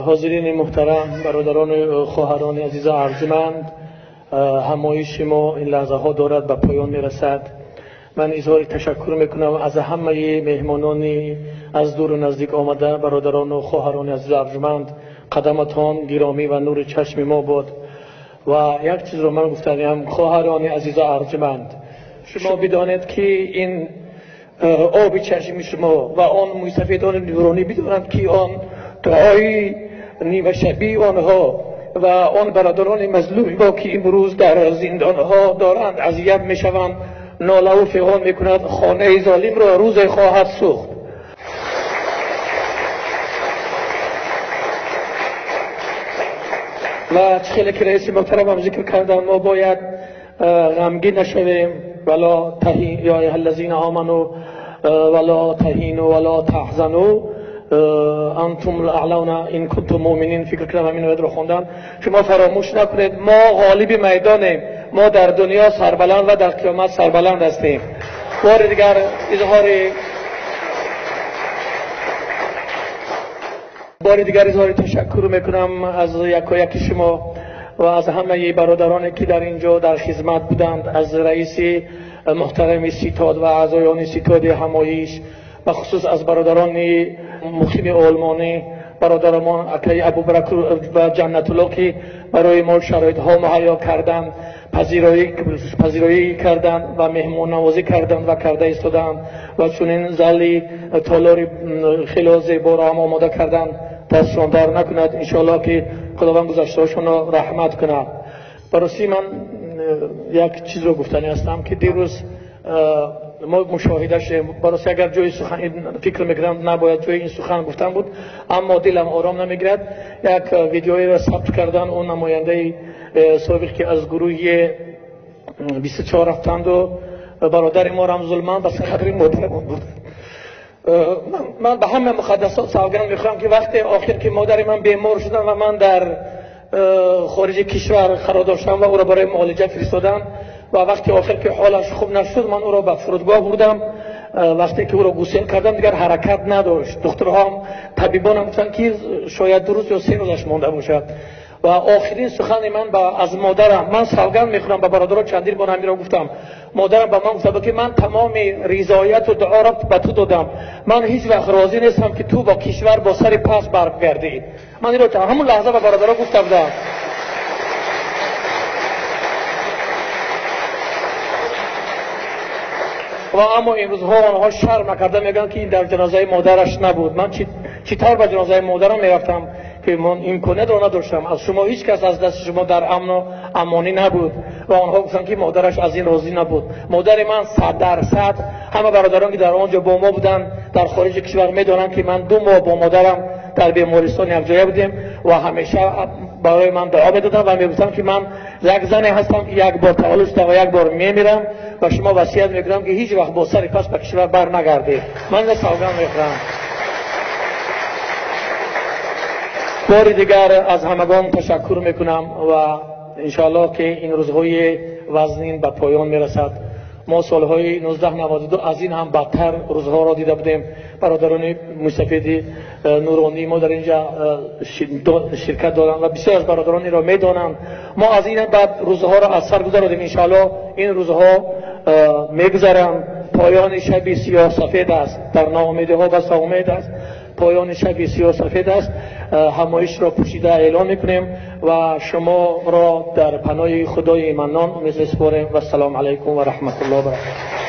Ҳозирини муҳтарам, бародарону хоҳарони азизу арҷманд, ҳамоиши мо ин лаҳзаҳо дорад ба поён мерасад. Ман изҳори ташаккур мекунам аз ҳамаи меҳмонони аз дуру наздик омада, бародарону хоҳарони азизу арҷманд. Қадаматон гиромӣ ва нури чашми мо буд. Ва як чизро ман гуфтаниам, хоҳарони азизу арҷманд, шумо бидонед ки ин оби чашми шумо ва он мӯйсафедони нуронӣ бидонанд ки он дуои нимашабии онҳо ва он бародарони мазлуми мо ки имрӯз дар зиндонҳо доранд азият мешаванд, нолаву фиғон мекунад, хонаи золимро рӯзе хоҳад сӯхт. Ва чӣ хеле ки раиси муҳтарамам зикр карданд, мо бояд ғамгин нашавем. Вала таҳин ё айюҳа аллазина оману вала таҳину вала таҳзану антум аълауна ин кунтум муъминин. Фикр кунам ҳамин оятро хондам. Шумо фаромӯш накунед, мо ғолиби майдонем, мо дар дунё сарбаланд ва дар қиёмат сарбаланд ҳастем. Бори дигар изҳори ташаккур мекунам аз якояки шумо ва аз ҳамаи бародароне ки дар инҷо дар хизмат буданд, аз раиси муҳтарами ситод ва аъзоёни ситоди ҳамоиш, бахусус аз бародарони муқими олмонӣ, бародарамон акаи Абубакр ва Ҷаннатулло ки барои мо шароитҳо муҳайё карданд, пазироӣ карданд ва меҳмоннавозӣ карданд ва карда истоданд ва чунин зали толори хело зеборо ҳам омода карданд. Дастшон дар накунад, иншоаллоҳ ки Худованд гузаштаҳошонро раҳмат кунад. Барости ман як чизро гуфтанӣ ҳастам ки дирӯз мо мушоҳида шудем. Барости агар ҷои сухан фикр мекардам, набояд ҷои ин сухан гуфтан буд, аммо дилам ором намегирад. Як видеоеро сабт кардан он намояндаи собиқ ки аз гурӯҳи 24 рафтанду бародари мо Рамзулман ба қадри модарамон буд. Ман ба ҳама муқаддасот савганд мехӯрам ки вақте охир ки модари ман бемор шудам ва ман дар хориҷи кишвар қарор доштам ва ӯро барои муолиҷа фиристодам ва вақти охир ки ҳолаш хуб нашуд, ман ӯро ба фурудгоҳ бурдам. Вақте ки ӯро гусел кардам, дигар ҳаракат надошт. Духтурҳоам, табибонам гуфтанд ки шояд 2 рӯз ё 3 рӯзаш монда бошад. Ва охирин сухани ман аз модарам, ман савганд мехӯрам ба бародаро, чандин бор ҳаминро гуфтам. Модарам ба ман гуфта буд ки ман тамоми ризояту дуоро ба ту додам, ман ҳеҷ вақт розӣ нестам ки ту бо кишвар бо сари пас баргардӣ. Ман инро ҳамон лаҳза ба бародаро гуфта будам. Ва аммо имрӯзҳо онҳо шарм накарда мегӯянд ки ин дар ҷанозаи модараш набуд. Ман чӣ тавр ба ҷанозаи модарам мерафтам ки ман имкониятро надоштам? Аз шумо ҳеҷ кас аз дасти шумо дар амну амонӣ набуд. Ва онҳо гуфтанд ки модараш аз ин розӣ набуд. Модари ман 100% ҳама бародарон ки дар он ҷо бо мо буданд дар хориҷи кишвар медонанд ки ман 2 моҳ бо модарам дар бемористон якҷоя будем ва ҳамеша барои ман дуо медоданд ва мегуфтанд ки ман як зане ҳастам ки як бор таваллуд шудам ва як бор мемирам ва шумо васият мекунам ки ҳеҷ вақт бо сари пас ба кишвар бар нагардед. Ман инро савганд мехӯрам. Бори дигар аз ҳамагон ташаккур мекунам ва иншоаллоҳ ки ин рӯзҳои вазнин ба поён мерасад. Мо солҳои 1992 аз ин ҳам бадтар рӯзҳоро дида будем. Бародарони мӯйсафеди нуронии мо дар инҷа ширкат доранд ва бисёр аз бародарон инро медонанд. Мо аз ин баъд рӯзҳоро аз сар гузаронидем. Иншоаллоҳ ин рӯзҳо мегузаранд. Поёни шаби сиёҳ сафед аст, дар ноумедиҳо баста умед аст. Поёни шаби сиёҳ сафед аст. Ҳамоишро пӯшида эълон мекунем ва шуморо дар паноҳи Худои маннон месупорем. Вассалому алайкум ва раҳматуллоҳи ва баракатуҳ.